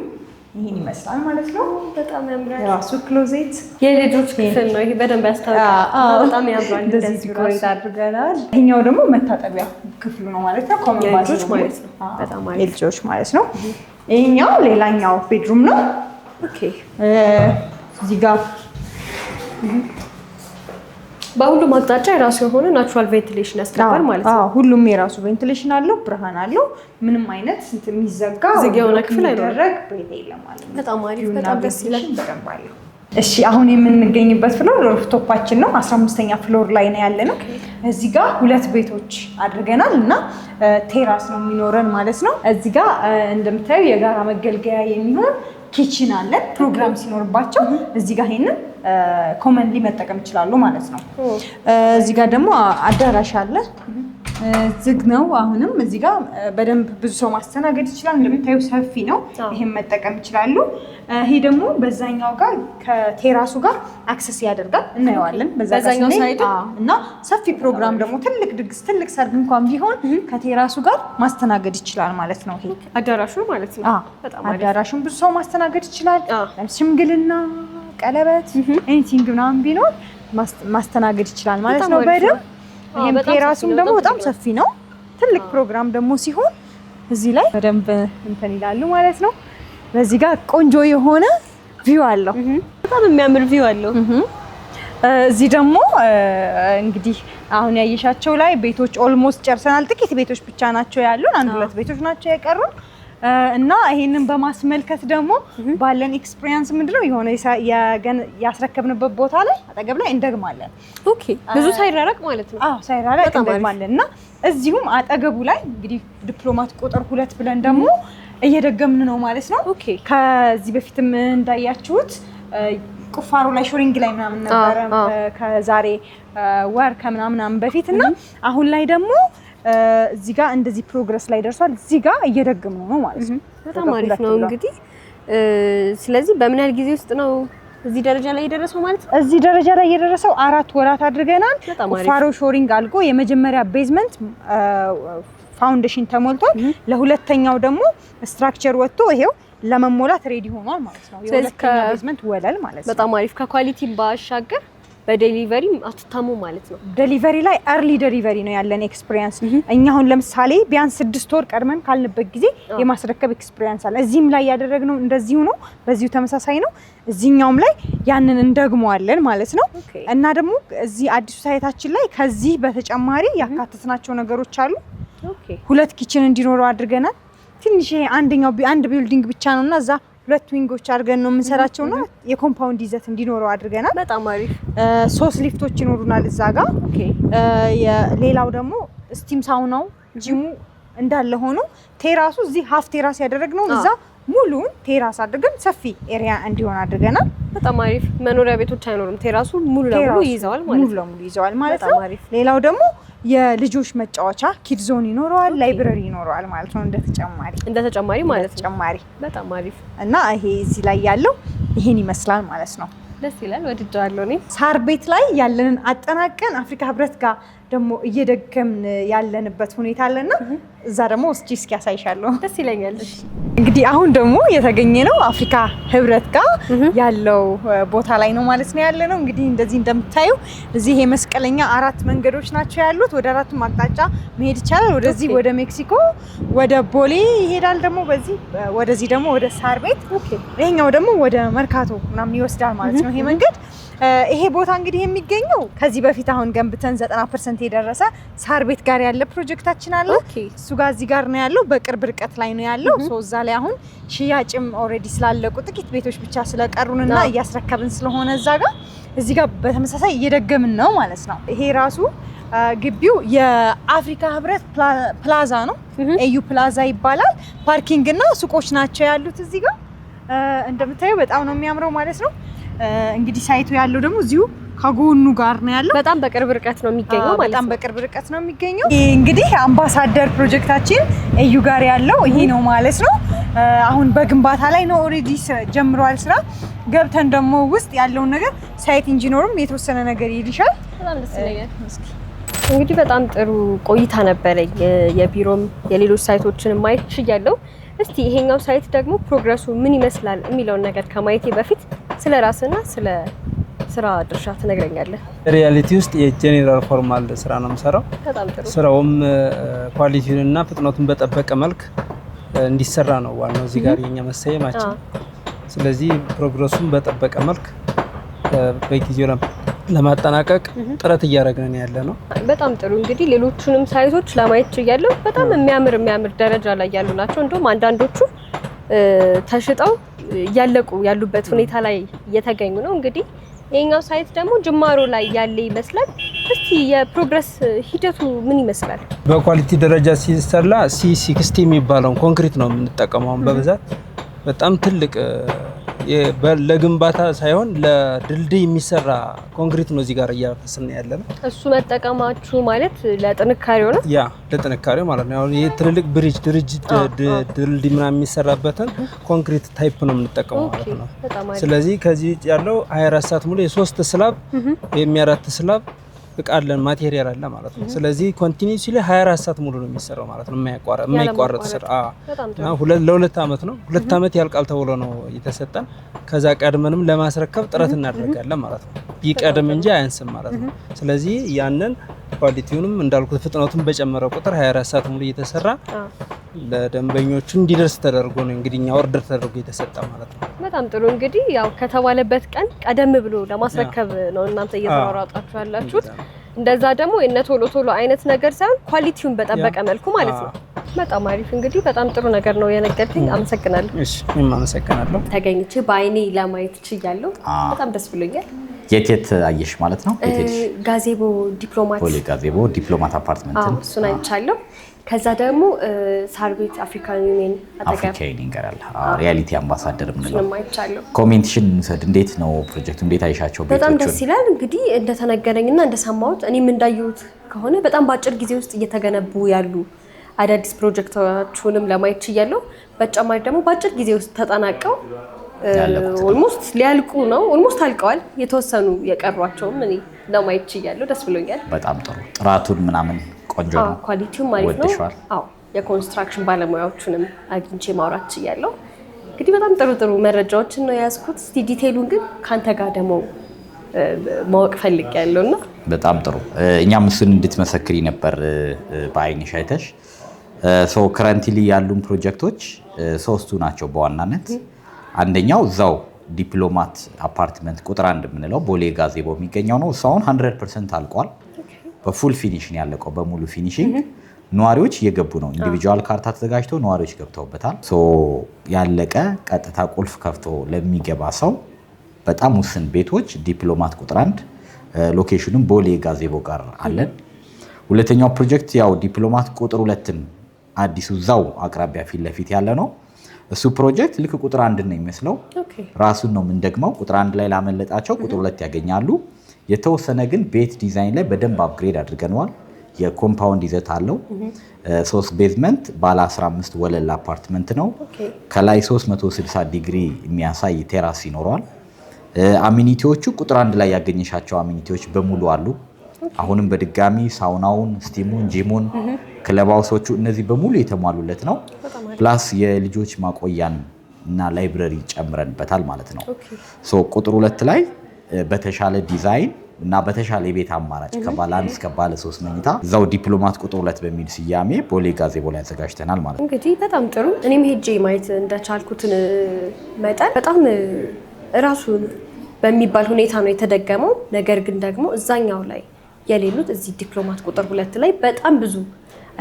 ይህን ይመስላል ማለት ነው። በጣም ያምራል። የራሱ closet የልጆች ክፍል ነው ይሄ፣ በደንብ ያስታውቃል። በጣም ያምራል። እንደዚህ እንደዚህ decorate ራሱ። አድርገናል። ይሄኛው ደግሞ መታጠቢያ ክፍሉ ነው ማለት ነው። Common የልጆች bathroom ማለት ነው። አዎ፣ በጣም አሪፍ። የልጆች ማለት ነው። ይሄኛው ሌላኛው bedroom ነው። እዚህ ጋር በሁሉም አቅጣጫ የራሱ የሆነ natural ventilation ያስገባል ማለት ነው። አዎ፣ ሁሉም የራሱ ventilation አለው፣ ብርሃን አለው። ምንም አይነት እንትን የሚዘጋ ዝግ የሆነ ክፍል አይኖርም። የሚደረግ ቤት የለም ማለት ነው። በጣም አሪፍ፣ view ና በጣም ደስ ይላል። Ventilation በደንብ አለው። እሺ፣ አሁን የምንገኝበት floor rooftop ኣችን ነው። 15ኛ floor ላይ ነው ያለነው። እዚህ ጋር ሁለት ቤቶች አድርገናል እና terrace ነው የሚኖረን ማለት ነው። እዚህ ጋር እንደምታዩ የጋራ መገልገያ የሚሆን kitchen አለን። ፕሮግራም ሲኖርባቸው እዚህ ጋር ይሄንን commonly መጠቀም ይችላሉ ማለት ነው። እዚህ ጋር ደግሞ አዳራሽ አለ። ዝግ ነው። አሁንም እዚህ ጋር በደንብ ብዙ ሰው ማስተናገድ ይችላል። እንደምታዩ ሰፊ ነው። ይሄን መጠቀም ይችላሉ። ይሄ ደግሞ በዛኛው ጋር ከ terrace ኡ ጋር access ያደርጋል። እናየዋለን በዛ ጋር በዛኛው ስንሄድ። side? አዎ። እና ሰፊ ፕሮግራም ደግሞ ትልቅ ድግስ፣ ትልቅ ሰርግ እንኳን ቢሆን ከ terrace ኡ ጋር ማስተናገድ ይችላል ማለት ነው። ይሄ አዳራሹ ማለት ነው። አዎ፣ በጣም አሪፍ። አዳራሹን ብዙ ሰው ማስተናገድ ይችላል። ሽምግልና፣ ቀለበት፣ anything ምናምን ቢኖር ማስተናገድ ይችላል ማለት በጣም ነው አሪፍ ነው። በደንብ። ይሄም በጣም ሰፊ terrace ኡም ነው፣ ደግሞ በጣም በጣም ሰፊ ነው። ትልቅ ፕሮግራም ደግሞ ሲሆን እዚህ ላይ በደንብ እንትን ይላሉ ማለት ነው። በዚህ ጋር ቆንጆ የሆነ view አለው። በጣም የሚያምር view አለው። እዚህ ደግሞ እንግዲህ አሁን ያየሻቸው ላይ ቤቶች almost ጨርሰናል። ጥቂት ቤቶች ብቻ ናቸው ያሉን፣ አንድ ሁለት ቤቶች ናቸው የቀሩን። እና ይሄንን በማስመልከት ደግሞ ባለን experience ምንድነው የሆነ ያስረከብንበት ቦታ ላይ አጠገብ ላይ እንደግማለን። Okay፣ ብዙ ሳይራራቅ ማለት ነው። አዎ፣ ሳይራራቅ በጣም አሪፍ። እንደግማለን እና እዚሁም አጠገቡ ላይ እንግዲህ ዲፕሎማት ቁጥር 2 ብለን ደግሞ እየደገምን ነው ማለት ነው። ከዚህ በፊትም እንዳያችሁት ቁፋሮ ላይ shoring ላይ ምናምን ነበረ ከዛሬ ወር ከምናምናምን በፊት እና አሁን ላይ ደግሞ እዚህ ጋር እንደዚህ progress ላይ ደርሷል። እዚህ ጋር እየደገምን ነው ማለት ነው። በጣም ቁጥር አሪፍ 2 ነው ብሎ። እንግዲህ። ስለዚህ በምን ያህል ጊዜ ውስጥ ነው እዚህ ደረጃ ላይ የደረሰው ማለት ነው? እዚህ ደረጃ ላይ የደረሰው 4 ወራት አድርገናል። በጣም አሪፍ። ቁፋሮ shoring አልቆ የመጀመሪያ basement foundation ተሞልቷል። ለሁለተኛው ደግሞ structure ወጥቶ ይሄው ለመሞላት ready ሆኗል ማለት ነው። ስለዚህ የሁለተኛው basement ወለል ማለት ነው። በጣም አሪፍ። ከ quality ባሻገር በ delivery አትታሙ ማለት ነው። Delivery ላይ early delivery ነው ያለን experience። እኛ አሁን ለምሳሌ ቢያንስ 6 ወር ቀድመን ካልንበት ጊዜ የማስረከብ experience አለ። እዚህም ላይ ያደረግነው እንደዚሁ ነው፣ በዚሁ ተመሳሳይ ነው። እዚህኛውም ላይ ያንን እንደግመዋለን ማለት ነው። እና ደግሞ እዚህ አዲሱ site ኣችን ላይ ከዚህ በተጨማሪ ያካተትናቸው ነገሮች አሉ። ሁለት kitchen እንዲኖረው አድርገናል። ትንሽ ይሄ አንደኛው አንድ building ብቻ ነው እና እዛ ሁለት wing ኦች አድርገን ነው የምንሰራቸው እና የ compound ይዘት እንዲኖረው አድርገናል። በጣም አሪፍ። ሶስት ሊፍቶች ይኖሩናል እዛ ጋር። ሌላው ደግሞ steam sauna ው፣ gym ኡ እንዳለ ሆኖ terrace ኡ እዚህ half terrace ያደረግነው እዛ ሙሉውን terrace አድርገን ሰፊ area እንዲሆን አድርገናል። በጣም አሪፍ። መኖሪያ ቤቶች አይኖርም፣ terrace ኡ ሙሉ ለሙሉ terrace ኡ ይይዘዋል ማለት ሙሉ ነው። ለሙሉ ይዘዋል ማለት በጣም ነው። አሪፍ። ሌላው ደግሞ የልጆች መጫወቻ kid zone ይኖረዋል፣ library ይኖረዋል ማለት ነው እንደ ተጨማሪ። እንደ ተጨማሪ ማለት ነው። ተጨማሪ። በጣም አሪፍ። እና ይሄ እዚህ ላይ ያለው ይሄን ይመስላል ማለት ነው። ደስ ይላል። ወድጀዋለሁ እኔ። ሳር ቤት ላይ ያለንን አጠናቀን አፍሪካ ህብረት ጋር ደግሞ እየደገምን ያለንበት ሁኔታ አለና እዛ ደግሞ እስኪ እስኪ ያሳይሻለሁ። ደስ ይለኛል። እንግዲህ አሁን ደግሞ የተገኘነው አፍሪካ ህብረት ጋር ያለው ቦታ ላይ ነው ማለት ነው ያለነው። እንግዲህ እንደዚህ እንደምታዩ እዚህ የመስቀለኛ አራት መንገዶች ናቸው ያሉት። ወደ አራቱም አቅጣጫ መሄድ ይቻላል። ወደዚህ ወደ ሜክሲኮ፣ ወደ ቦሌ ይሄዳል። ደግሞ በዚህ ወደዚህ ደግሞ ወደ ሳር ቤት፣ ይሄኛው ደግሞ ወደ መርካቶ ምናምን ይወስዳል ማለት ነው ይሄ መንገድ። ይሄ ቦታ እንግዲህ የሚገኘው ከዚህ በፊት አሁን ገንብተን 90% የደረሰ ሳር ቤት ጋር ያለ ፕሮጀክታችን አለ። እሱ ጋር እዚህ ጋር ነው ያለው፣ በቅርብ ርቀት ላይ ነው ያለው። So እዛ ላይ አሁን ሽያጭም already ስላለቁ ጥቂት ቤቶች ብቻ ስለቀሩንና እያስረከብን ስለሆነ እዛ ጋር እዚህ ጋር በተመሳሳይ እየደገምን ነው ማለት ነው። ይሄ ራሱ ግቢው የአፍሪካ ህብረት ፕላዛ ነው። AU ፕላዛ ይባላል። Parking እና ሱቆች ናቸው ያሉት እዚህ ጋር። እንደምታየው በጣም ነው የሚያምረው ማለት ነው። እንግዲህ site ኡ ያለው ደግሞ እዚሁ ከጎኑ ጋር ነው ያለው። በጣም በቅርብ ርቀት ነው የሚገኘው ማለት በጣም ነው። በቅርብ ርቀት ነው የሚገኘው። ይህ እንግዲህ አምባሳደር ፕሮጀክታችን AU ጋር ያለው ይሄ ነው ማለት ነው። አሁን በግንባታ ላይ ነው፣ already ጀምሯል ስራ። ገብተን ደግሞ ውስጥ ያለውን ነገር site engineer ኡም የተወሰነ ነገር ይልሻል። በጣም ደስ ይለኛል። እንግዲህ በጣም ጥሩ ቆይታ ነበረኝ። የቢሮም የሌሎች site ኦችን ማየት ችያለሁ። እስቲ ይሄኛው site ደግሞ progress ኡ ምን ይመስላል የሚለውን ነገር ከማየቴ በፊት ስለ ራስና ስለ ስራ ድርሻ ትነግረኛለህ? Realty ውስጥ የ general formal ስራ ነው የምሰራው። በጣም ጥሩ። ስራውም quality ውንና ፍጥነቱን በጠበቀ መልክ እንዲሰራ ነው ዋናው እዚህ ጋር የኛ መሰየማችን። ስለዚህ progress ኡን በጠበቀ መልክ በጊዜው ለማጠናቀቅ ጥረት እያደረግን ያለ ነው። በጣም ጥሩ። እንግዲህ ሌሎቹንም site ኦች ለማየት ችያለሁ። በጣም የሚያምር የሚያምር ደረጃ ላይ ያሉ ናቸው። እንደውም አንዳንዶቹ ተሽጠው እያለቁ ያሉበት ሁኔታ ላይ እየተገኙ ነው። እንግዲህ ይሄኛው site ደግሞ ጅማሮ ላይ ያለ ይመስላል። እስቲ የ progress ሂደቱ ምን ይመስላል? በ quality ደረጃ ሲሰላ C60 የሚባለውን ኮንክሪት ነው የምንጠቀመው አሁን በብዛት። በጣም ትልቅ ለግንባታ ሳይሆን ለድልድይ የሚሰራ ኮንክሪት ነው እዚህ ጋር እያፈስን ያለ ነው። እሱ መጠቀማችሁ ማለት ለጥንካሬው ነው? Yeah፣ ለጥንካሬው ማለት ነው። አሁን ይሄ ትልልቅ bridge ድርጅት ድልድይ ምናምን የሚሰራበትን concrete type ነው የምንጠቀመው ማለት ነው። በጣም አሪፍ። ስለዚህ ከዚህ ውጭ ያለው 24 ሰዓት ሙሉ የሶስት slab ወይም የአራት slab እቃ አለን፣ material አለ ማለት ነው። ስለዚህ continuously 24 ሰዓት ሙሉ ነው የሚሰራው ማለት ነው። የማይቋረጥ ስራ። በጣም ጥሩ። እና ለ2 አመት ነው። 2 አመት ያልቃል ተብሎ ነው የተሰጠን። ከዛ ቀድመንም ለማስረከብ ጥረት እናደርጋለን ማለት ነው። ይቀድም እንጂ አያንስም ማለት ነው። ስለዚህ ያንን quality ውንም እንዳልኩት ፍጥነቱን በጨመረ ቁጥር 24 ሰዓት ሙሉ እየተሰራ ለደንበኞቹ እንዲደርስ ተደርጎ ነው እንግዲህ እኛ order ተደርጎ የተሰጠ ማለት ነው። በጣም ጥሩ። እንግዲህ ያው ከተባለበት ቀን ቀደም ብሎ ለማስረከብ ነው እናንተ እየተሯሯጣችሁ ያላችሁት። እንደዛ ደግሞ የነ ቶሎ ቶሎ አይነት ነገር ሳይሆን quality ውን በጠበቀ መልኩ ማለት ነው። በጣም አሪፍ። እንግዲህ በጣም ጥሩ ነገር ነው የነገርከኝ። አመሰግናለሁ። እሺ፣ እኔም አመሰግናለሁ። ተገኝቼ በአይኔ ለማየት ችያለሁ። በጣም ደስ ብሎኛል። የት የት አየሽ ማለት ነው? የት ሄድሽ? ጋዜቦ ዲፕሎማት። ቦሌ ጋዜቦ ዲፕሎማት አፓርትመንትን። እሱን አይቻለሁ። ከዛ ደግሞ ሳር ቤት African Union አጠገብ አፍሪካ ዩኒየን ጋር ያለ Realty አምባሳደር የምንለው። እሱንም አይቻለሁ። Comment ሽን እንውሰድ። እንዴት ነው ፕሮጀክቱ? እንዴት አይሻቸው በጣም ቤቶቹን? ደስ ይላል። እንግዲህ እንደተነገረኝና እንደሰማሁት እኔም እንዳየሁት ከሆነ በጣም በአጭር ጊዜ ውስጥ እየተገነቡ ያሉ አዳዲስ ፕሮጀክቶቹንም ለማየት ችያለሁ። በተጨማሪ ደግሞ በአጭር ጊዜ ውስጥ ተጠናቀው ያለቁት። Almost ሊያልቁ ነው። Almost አልቀዋል። የተወሰኑ የቀሯቸውም እኔ ለማየት ችያለሁ። ደስ ብሎኛል። በጣም ጥሩ። ጥራቱን ምናምን ቆንጆ ነው። Quality ውም አሪፍ ነው። ወደሽዋል? አዎ፣ የ construction ባለሙያዎቹንም አግኝቼ ማውራት ችያለሁ። እንግዲህ በጣም ጥሩ ጥሩ መረጃዎችን ነው የያዝኩት። እስቲ detail ኡን ግን ከአንተ ጋር ደግሞ ማወቅ ፈልጌያለሁ እና በጣም ጥሩ። እኛም እሱን እንድትመሰክሪ ነበር በአይንሽ አይተሽ። So currently ያሉን ፕሮጀክቶች ሶስቱ ናቸው በዋናነት። አንደኛው እዛው ዲፕሎማት አፓርትመንት ቁጥር 1 የምንለው ቦሌ ጋዜቦ የሚገኘው ነው። እሱ አሁን 100% አልቋል። በ full finishing ያለቀው፣ በሙሉ finishing ነዋሪዎች እየገቡ ነው። Individual ካርታ ተዘጋጅቶ ነዋሪዎች ገብተውበታል። So ያለቀ ቀጥታ ቁልፍ ከፍቶ ለሚገባ ሰው በጣም ውስን ቤቶች ዲፕሎማት ቁጥር 1 location ኑም ቦሌ ጋዜቦ ጋር አለን። ሁለተኛው ፕሮጀክት ያው ዲፕሎማት ቁጥር 2ን አዲሱ እዛው አቅራቢያ ፊት ለፊት ያለ ነው። እሱ ፕሮጀክት ልክ ቁጥር 1 ነው የሚመስለው። ራሱን ነው የምንደግመው። ቁጥር 1 ላይ ላመለጣቸው ቁጥር 2 ያገኛሉ። የተወሰነ ግን ቤት ዲዛይን ላይ በደንብ upgrade አድርገነዋል። የ compound ይዘት አለው። ሶስት basement ባለ 15 ወለል አፓርትመንት ነው። ከላይ 360 ዲግሪ የሚያሳይ terrace ይኖረዋል። Amenity ዎቹ ቁጥር 1 ላይ ያገኘሻቸው amenity ዎች በሙሉ አሉ። አሁንም በድጋሚ sauna ውን፣ steam ኡን፣ gym ኡን፣ club house ኦቹ እነዚህ በሙሉ የተሟሉለት ነው። Plus የልጆች ማቆያን እና library ጨምረንበታል ማለት ነው። So ቁጥር 2 ላይ በተሻለ ዲዛይን እና በተሻለ የቤት አማራጭ ከባለ 1 እስከ ባለ 3 መኝታ እዛው ዲፕሎማት ቁጥር 2 በሚል ስያሜ ቦሌ ጋዜቦ ላይ አዘጋጅተናል ማለት ነው። እንግዲህ በጣም ጥሩ። እኔም ሄጄ ማየት እንደቻልኩትን መጠን በጣም እራሱን በሚባል ሁኔታ ነው የተደገመው። ነገር ግን ደግሞ እዛኛው ላይ የሌሉት እዚህ ዲፕሎማት ቁጥር 2 ላይ በጣም ብዙ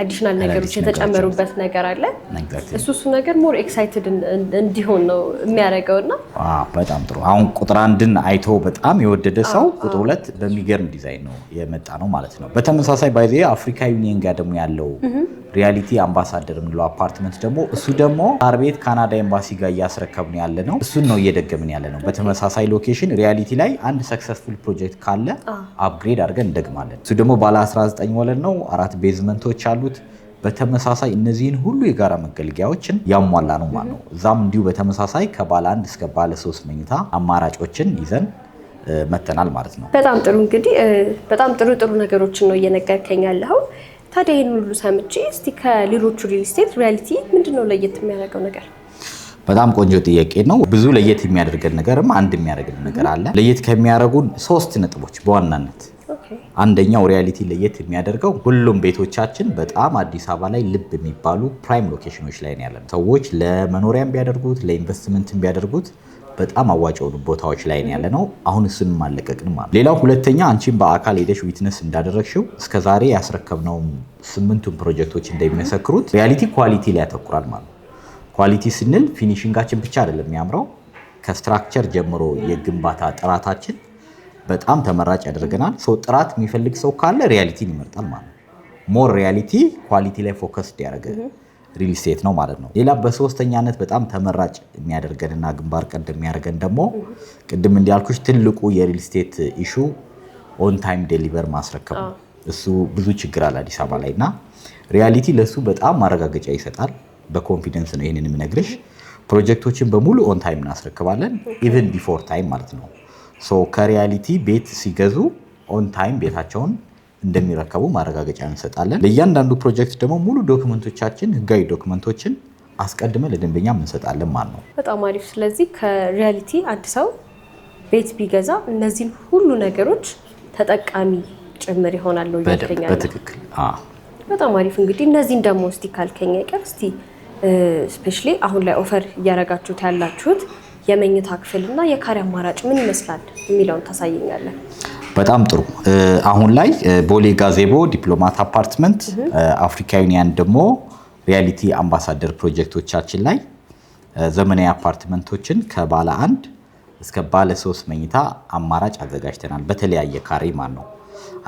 Additional ነገሮች የተጨመሩበት ነገር አለ። እሱ ነገር more excited እንዲሆን ነው የሚያደርገው እና በጣም ጥሩ። አሁን ቁጥር አንድን አይቶ በጣም የወደደ ሰው ቁጥር ሁለት በሚገርም ዲዛይን ነው የመጣ ነው ማለት ነው። በተመሳሳይ by the way አፍሪካ ዩኒየን ጋር ደግሞ ያለው ሪያሊቲ አምባሳደር የምንለው አፓርትመንት ደግሞ እሱ ደግሞ ሳር ቤት ካናዳ ኤምባሲ ጋር እያስረከብን ያለ ነው። እሱን ነው እየደገምን ያለ ነው። በተመሳሳይ location ሪያሊቲ ላይ አንድ successful ፕሮጀክት ካለ upgrade አድርገን እንደግማለን። እሱ ደግሞ ባለ 19 ወለል ነው። አራት basement ኦች አሉት። በተመሳሳይ እነዚህን ሁሉ የጋራ መገልገያዎችን ያሟላ ነው ማለት ነው። እዛም እንዲሁ በተመሳሳይ ከባለ አንድ እስከ ባለ ሶስት መኝታ አማራጮችን ይዘን መተናል ማለት ነው። በጣም ጥሩ እንግዲህ በጣም ጥሩ ጥሩ ነገሮችን ነው እየነገርከኝ ያለኸው። ታዲያ ይህን ሁሉ ሰምቼ እስቲ ከሌሎቹ ሪል ስቴት ሪያሊቲ ምንድን ነው ለየት የሚያደርገው ነገር? በጣም ቆንጆ ጥያቄ ነው። ብዙ ለየት የሚያደርገን ነገርም አንድ የሚያደርገን ነገር አለ። ለየት ከሚያደርጉን ሶስት ነጥቦች በዋናነት አንደኛው ሪያሊቲ ለየት የሚያደርገው ሁሉም ቤቶቻችን በጣም አዲስ አበባ ላይ ልብ የሚባሉ prime location ኦች ላይ ነው ያለነው። ሰዎች ለመኖሪያም ቢያደርጉት ለኢንቨስትመንትም ቢያደርጉት በጣም አዋጭ የሆኑ ቦታዎች ላይ ነው ያለነው። አሁን እሱንም አለቀቅንም ማለት። ሌላው ሁለተኛ አንቺም በአካል ሄደሽ witness እንዳደረግሽው እስከዛሬ ያስረከብነው ስምንቱን ፕሮጀክቶች እንደሚመሰክሩት ሪያሊቲ quality ላይ ያተኩራል ማለት ነው። Quality ስንል finishing ኣችን ብቻ አይደለም የሚያምረው፣ ከ structure ጀምሮ የግንባታ ጥራታችን በጣም ተመራጭ ያደርገናል። ሰው ጥራት የሚፈልግ ሰው ካለ ሪያሊቲን ይመርጣል ማለት ነው። More ሪያሊቲ quality ላይ focus ያደረገ ሪል ስቴት ነው ማለት ነው። ሌላ በሶስተኛነት በጣም ተመራጭ የሚያደርገንና ግንባር ቀደም የሚያደርገን ደግሞ ቅድም እንዳልኩሽ ትልቁ የሪል ስቴት issue on time deliver ማስረከብ ነው። እሱ ብዙ ችግር አለ አዲስ አበባ ላይ እና ሪያሊቲ ለሱ በጣም ማረጋገጫ ይሰጣል። በ confidence ነው ይህንን የምነግርሽ። ፕሮጀክቶችን በሙሉ on time እናስረክባለን፣ even before time ማለት ነው። So ከሪያሊቲ ቤት ሲገዙ on time ቤታቸውን እንደሚረከቡ ማረጋገጫ እንሰጣለን። ለእያንዳንዱ ፕሮጀክት ደግሞ ሙሉ document ኦቻችን፣ ህጋዊ document ኦችን አስቀድመን ለደንበኛ እንሰጣለን ማለት ነው። በጣም አሪፍ። ስለዚህ ከሪያሊቲ አንድ ሰው ቤት ቢገዛ እነዚህን ሁሉ ነገሮች ተጠቃሚ ጭምር ይሆናል ነው እያልከኝ ያለው? በትክክል። በጣም አሪፍ። እንግዲህ እነዚህን ደግሞ እስቲ ካልከኝ አይቀር እስቲ specially አሁን ላይ offer እያደረጋችሁት ያላችሁት የመኝታ ክፍል እና የካሬ አማራጭ ምን ይመስላል የሚለውን ታሳየኛለህ። በጣም ጥሩ። አሁን ላይ ቦሌ ጋዜቦ ዲፕሎማት አፓርትመንት፣ አፍሪካ ዩኒየን ደግሞ ሪያሊቲ አምባሳደር ፕሮጀክቶቻችን ላይ ዘመናዊ አፓርትመንቶችን ከባለ አንድ እስከ ባለ ሶስት መኝታ አማራጭ አዘጋጅተናል። በተለያየ ካሬ ማለት ነው።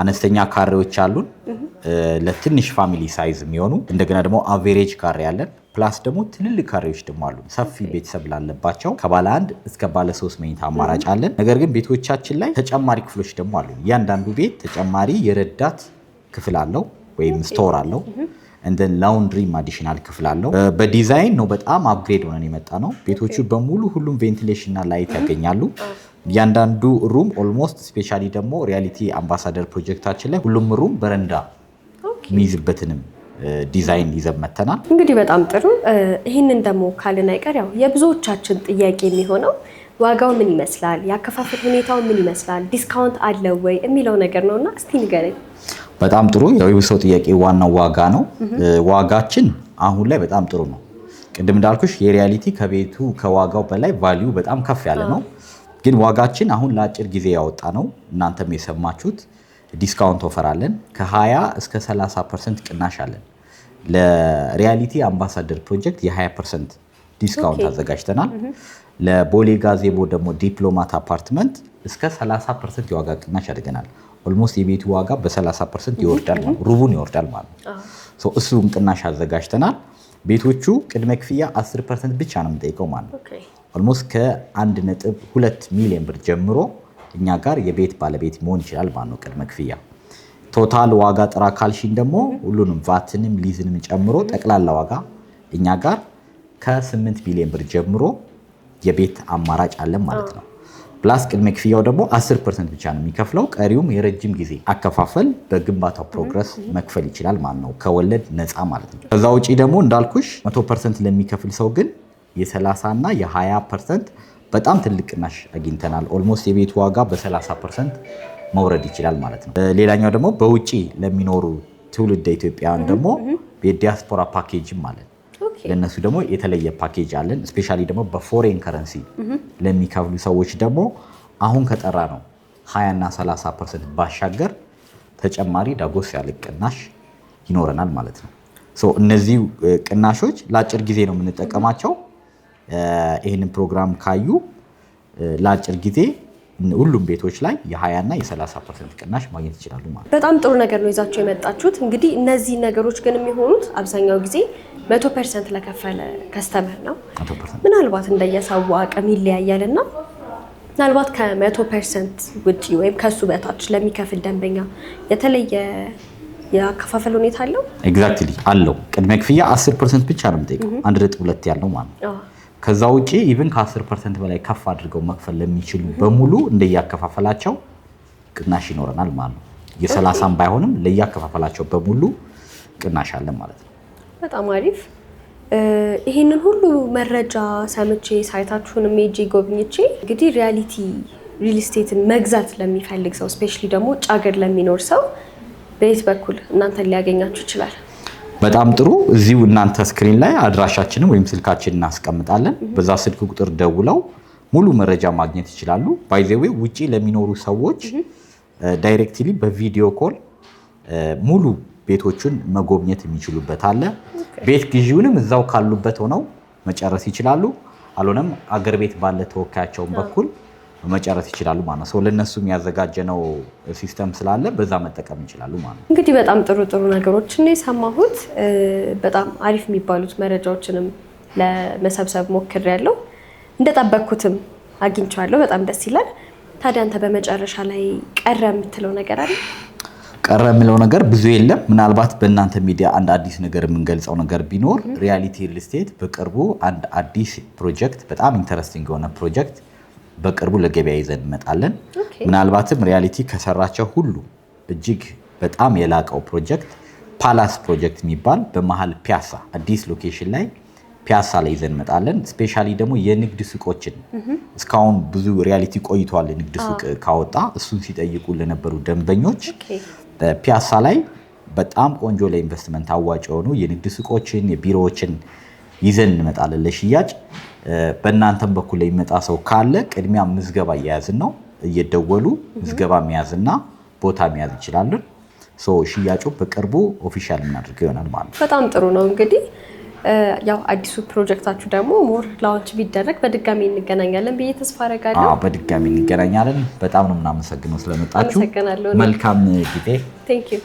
አነስተኛ ካሬዎች አሉን ለትንሽ family size የሚሆኑ፣ እንደገና ደግሞ average ካሬ አለን። Plus ደግሞ ትልልቅ ካሬዎች ደግሞ አሉ። ሰፊ ቤተሰብ ላለባቸው ከባለ አንድ እስከ ባለ ሶስት መኝታ አማራጭ አለን። ነገር ግን ቤቶቻችን ላይ ተጨማሪ ክፍሎች ደግሞ አሉ። እያንዳንዱ ቤት ተጨማሪ የረዳት ክፍል አለው ወይም store አለው። And then laundry ም additional ክፍል አለው። በዲዛይን ነው በጣም upgrade ሆነን የመጣ ነው። ቤቶቹ በሙሉ ሁሉም ventilation እና light ያገኛሉ። እያንዳንዱ room almost specially ደግሞ ሪያሊቲ አምባሳደር ፕሮጀክታችን ላይ ሁሉም room በረንዳ የሚይዝበትንም ዲዛይን ይዘን መተናል። እንግዲህ በጣም ጥሩ። ይህንን ደግሞ ካልን አይቀር ያው የብዙዎቻችን ጥያቄ የሚሆነው ዋጋው ምን ይመስላል፣ የአከፋፈል ሁኔታው ምን ይመስላል፣ discount አለው ወይ የሚለው ነገር ነው እና እስቲ ንገረኝ። በጣም ጥሩ። ያው የብዙ ሰው ጥያቄ ዋናው ዋጋ ነው። ዋጋችን አሁን ላይ በጣም ጥሩ ነው። ቅድም እንዳልኩሽ የሪያሊቲ ከቤቱ ከዋጋው በላይ value በጣም ከፍ ያለ ነው። ግን ዋጋችን አሁን ለአጭር ጊዜ ያወጣ ነው። እናንተም የሰማችሁት discount offer አለን። ከ20 እስከ 30% ቅናሽ አለን። ለሪያሊቲ አምባሳደር ፕሮጀክት የ20% discount አዘጋጅተናል። ለቦሌ ጋዜቦ ደግሞ ዲፕሎማት አፓርትመንት እስከ 30% የዋጋ ቅናሽ አድርገናል። Almost የቤቱ ዋጋ በ30% ይወርዳል ማለት ሩቡን ይወርዳል ማለት ነው። እሱን ቅናሽ አዘጋጅተናል። ቤቶቹ ቅድመ ክፍያ 10% ብቻ ነው የምንጠይቀው ማለት ነው። Almost ከ1.2 ሚሊዮን ብር ጀምሮ እኛ ጋር የቤት ባለቤት መሆን ይችላል ማለት ነው ቅድመ ክፍያ። Total ዋጋ ጥራ ካልሽኝ ደግሞ ሁሉንም ቫትንም ሊዝንም ጨምሮ ጠቅላላ ዋጋ እኛ ጋር ከ8 ሚሊዮን ብር ጀምሮ የቤት አማራጭ አለን ማለት ነው። Plus ቅድመ ክፍያው ደግሞ 10% ብቻ ነው የሚከፍለው። ቀሪውም የረጅም ጊዜ አከፋፈል በግንባታው progress መክፈል ይችላል ማለት ነው፣ ከወለድ ነፃ ማለት ነው። ከዛ ውጪ ደግሞ እንዳልኩሽ 100% ለሚከፍል ሰው ግን የ30 እና የ20% በጣም ትልቅ ቅናሽ አግኝተናል። Almost የቤቱ ዋጋ በ30% መውረድ ይችላል ማለት ነው። ሌላኛው ደግሞ በውጪ ለሚኖሩ ትውልደ ኢትዮጵያውያን ደግሞ የዲያስፖራ ፓኬጅም አለን። ለእነሱ ደግሞ የተለየ ፓኬጅ አለን። Specially ደግሞ በ foreign currency ለሚከፍሉ ሰዎች ደግሞ አሁን ከጠራ ነው 20 እና 30% ባሻገር ተጨማሪ ዳጎስ ያለ ቅናሽ ይኖረናል ማለት ነው። So እነዚህ ቅናሾች ለአጭር ጊዜ ነው የምንጠቀማቸው። ይህንን ፕሮግራም ካዩ ለአጭር ጊዜ ሁሉም ቤቶች ላይ የ20 እና የ30% ቅናሽ ማግኘት ይችላሉ ማለት ነው። በጣም ጥሩ ነገር ነው ይዛችሁ የመጣችሁት። እንግዲህ እነዚህ ነገሮች ግን የሚሆኑት አብዛኛው ጊዜ 100% ለከፈለ customer ነው። 100%። ምናልባት እንደየሰው አቅም ይለያያል እና ምናልባት ከ100% ውጪ ወይም ከሱ በታች ለሚከፍል ደንበኛ የተለየ የአከፋፈል ሁኔታ አለው? Exactly፣ አለው። ቅድመ ክፍያ 10% ብቻ ነው የምጠይቀው፣ 1.2 ያለው ማለት ነው። ከዛ ውጪ even ከ10% በላይ ከፍ አድርገው መክፈል ለሚችሉ በሙሉ እንደየአከፋፈላቸው ቅናሽ ይኖረናል ማለት ነው። የ30ም ባይሆንም ለየአከፋፈላቸው በሙሉ ቅናሽ አለ ማለት ነው። በጣም አሪፍ። ይህንን ሁሉ መረጃ ሰምቼ site ኣችሁንም ሄጄ ጎብኝቼ እንግዲህ ሪያሊቲ ሪል ስቴትን መግዛት ለሚፈልግ ሰው፣ especially ደግሞ ውጭ ሀገር ለሚኖር ሰው በየት በኩል እናንተን ሊያገኛችሁ ይችላል? በጣም ጥሩ። እዚሁ እናንተ screen ላይ አድራሻችንን ወይም ስልካችንን እናስቀምጣለን። በዛ ስልክ ቁጥር ደውለው ሙሉ መረጃ ማግኘት ይችላሉ። By the way፣ ውጪ ለሚኖሩ ሰዎች directly በ video call ሙሉ ቤቶቹን መጎብኘት የሚችሉበት አለ። ቤት ግዢውንም እዛው ካሉበት ሆነው መጨረስ ይችላሉ። አልሆነም አገር ቤት ባለ ተወካያቸውን በኩል መጨረስ ይችላሉ ማለት ነው። So ለእነሱም ያዘጋጀነው system ስላለ በዛ መጠቀም ይችላሉ ማለት ነው። እንግዲህ በጣም ጥሩ ጥሩ ነገሮችን ነው የሰማሁት። በጣም አሪፍ የሚባሉት መረጃዎችንም ለመሰብሰብ ሞክሬያለሁ። እንደጠበቅኩትም አግኝቼዋለሁ። በጣም ደስ ይላል። ታዲያ አንተ በመጨረሻ ላይ ቀረ የምትለው ነገር አለ? ቀረ የምለው ነገር ብዙ የለም። ምናልባት በእናንተ ሚዲያ አንድ አዲስ ነገር የምንገልጸው ነገር ቢኖር ሪያሊቲ ሪል ስቴት በቅርቡ አንድ አዲስ ፕሮጀክት፣ በጣም interesting የሆነ ፕሮጀክት በቅርቡ ለገበያ ይዘን እንመጣለን። ምናልባትም ሪያሊቲ ከሰራቸው ሁሉ እጅግ በጣም የላቀው ፕሮጀክት ፓላስ ፕሮጀክት የሚባል በመሀል ፒያሳ አዲስ location ላይ ፒያሳ ላይ ይዘን እንመጣለን። Specially ደግሞ የንግድ ሱቆችን፣ እስካሁን ብዙ ሪያሊቲ ቆይቷል የንግድ ሱቅ ካወጣ፣ እሱን ሲጠይቁ ለነበሩ ደንበኞች ፒያሳ ላይ በጣም ቆንጆ ለኢንቨስትመንት አዋጭ የሆኑ የንግድ ሱቆችን፣ የቢሮዎችን ይዘን እንመጣለን ለሽያጭ። በእናንተም በኩል የሚመጣ ሰው ካለ ቅድሚያ ምዝገባ እየያዝን ነው። እየደወሉ ምዝገባ መያዝና ቦታ መያዝ ይችላሉ። So ሽያጩ በቅርቡ official የምናደርገው ይሆናል ማለት ነው። በጣም ጥሩ ነው። እንግዲህ ያው አዲሱ ፕሮጀክታችሁ ደግሞ more launch ቢደረግ በድጋሚ እንገናኛለን ብዬ ተስፋ አደርጋለሁ። አዎ፣ በድጋሚ እንገናኛለን። በጣም ነው የምናመሰግነው ስለመጣችሁ። አመሰግናለሁ። መልካም ጊዜ። Thank you።